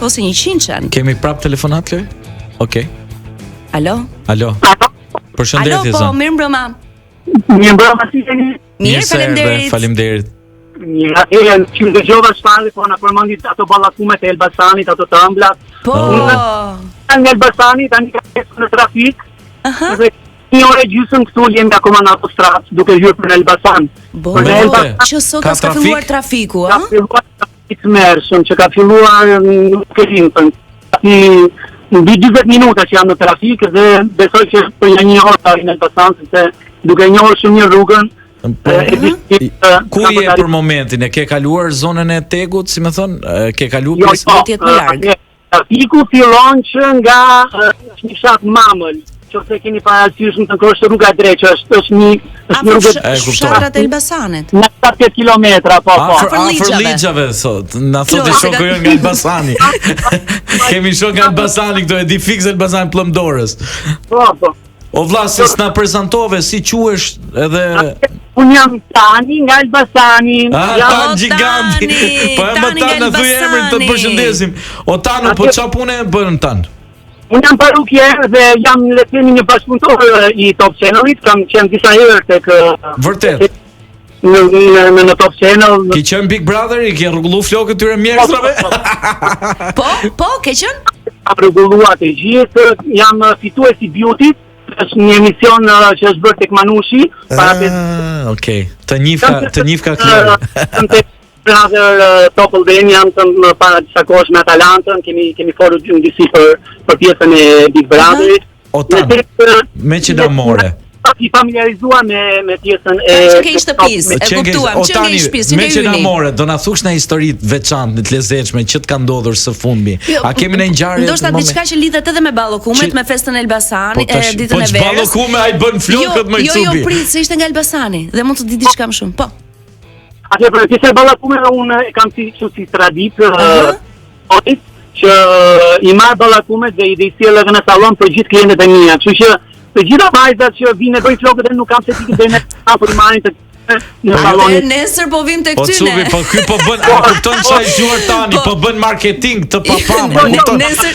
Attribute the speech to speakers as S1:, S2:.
S1: pak ose 100-shen.
S2: Kemi prap telefonat Loj? Okej.
S1: Alo?
S2: Alo. Përshëndetje
S1: Alo, po,
S2: zon.
S1: mirëmbrëma.
S3: Mirëmbrëma, si jeni?
S1: Mirë,
S2: se erdhe,
S1: faleminderit.
S2: Faleminderit.
S3: Mirë, atëherë që më dëgjova çfarë po na përmendit ato ballakumet e Elbasanit, ato të ëmblat.
S1: Po.
S3: Nga Elbasani tani ka ecur në trafik.
S1: Aha.
S3: Dhe një orë e gjysmë këtu jemi akoma në autostradë duke hyrë për në Elbasan.
S1: Bo,
S3: Për në Elbasan
S1: që sot
S2: Ka
S1: as ka
S2: trafik?
S1: filluar trafiku,
S3: ka
S1: ë?
S3: filluar trafik të tmerrshëm që ka filluar nuk e di, për ti mbi 40 minuta që jam në trafik dhe besoj që për një një orë ta arrin në Elbasan sepse duke njohur shumë mirë rrugën
S2: Po,
S3: e di që,
S2: Ku
S3: ka
S2: je
S3: për
S2: për momentin? E ke kaluar zonën e Tegut, si më thon? E Ke kaluar
S3: Jo,
S2: pjesë?
S3: jo,
S1: Do të jetë më larg.
S3: atje, Trafiku fillon që nga ë, është një fshat Mamël, nëse keni parasysh në të është rruga e drejtë, që është është një është një
S1: Afër
S3: rrugë
S2: E, kuptoj.
S1: fshatrat e Elbasanit.
S3: në 7 kilometra, po po.
S2: Afër
S1: Afër
S2: afër
S1: Ligjave.
S2: Ligjave thot. Na thotë
S1: Kloj,
S2: shoku
S1: se ka-
S2: jon nga Elbasani. Kemi shok nga Elbasani këto e di fiks Elbasan plëmdorës.
S3: Po, po.
S2: O vlla, se s'na prezantove si quhesh edhe
S3: Unë jam Tani nga Elbasani.
S2: Ah,
S3: jam
S2: Tan
S1: O,
S2: giganti.
S1: Tani,
S2: Po e më
S1: Tani
S2: Tan
S1: nga
S2: na thuj emrin të
S1: Elbasani.
S2: përshëndesim. O Tanu, po çfarë pune e bën Tan?
S3: Unë jam parukier dhe jam le të themi një bashkëpunëtor ë, i Top Channelit, kam qenë disa herë tek ë,
S2: Vërtet.
S3: në në në, në Top Channel. Në,
S2: Ki qenë Big Brother, i ke rregullu flokët tyre mjerëzave?
S1: Po, po, ke qenë?
S3: kam rregulluar të gjithë, jam ë, fitues i Beauty-t, është një emision ë, që është bërë tek Manushi para pesë
S2: Ah, okay. Të njifka, të njifka Klori.
S3: Kam tek Brother eh, Top Albania, jam të më para disa kohësh me Atalantën, kemi kemi folur gjë disi për për pjesën e Big Brotherit.
S2: O Tan,
S3: Në tek, eh,
S2: me që na more.
S3: Pak i familiarizuar me me pjesën e
S1: Që ke i shtëpisë, e
S2: Qenë ke-
S1: kuptuam,
S2: o,
S1: që ke
S2: tani,
S1: i shtëpisë, që
S2: Me
S1: ke
S2: që na
S1: yni.
S2: more, do na thush në histori të veçantë, të lezetshme që të ka ndodhur së fundmi.
S1: Jo,
S2: A kemi në ngjarje?
S1: Ndoshta
S2: të moment-
S1: diçka që lidhet edhe me ballokumet,
S2: Që-
S1: me festën e Elbasanit,
S2: Po tash,
S1: e ditën
S2: po
S1: e verës.
S2: ç'ballokume ai bën flokët më i
S1: Jo, jo,
S2: cubi.
S1: prit, se ishte nga Elbasani dhe mund të di diçka më shumë. Po.
S3: Atëherë për pjesën e ballakumeve unë e kam si kështu si traditë
S1: Aha.
S3: ë, që i marr ballakumet dhe i dhe i sjell edhe në sallon për gjithë klientët e mia. Kështu që të gjitha vajzat që vinë e bëjnë flokët e nuk kam se ti të bëjnë apo i marrin të në
S1: Atëherë
S3: sallonin.
S1: nesër po vim tek
S2: Po
S1: ty
S2: cubi,
S1: ne.
S2: po ky po bën, a kupton çfarë zgjuar tani, po bën marketing të papam, a
S1: Ne-
S2: kupton?
S1: Nesër.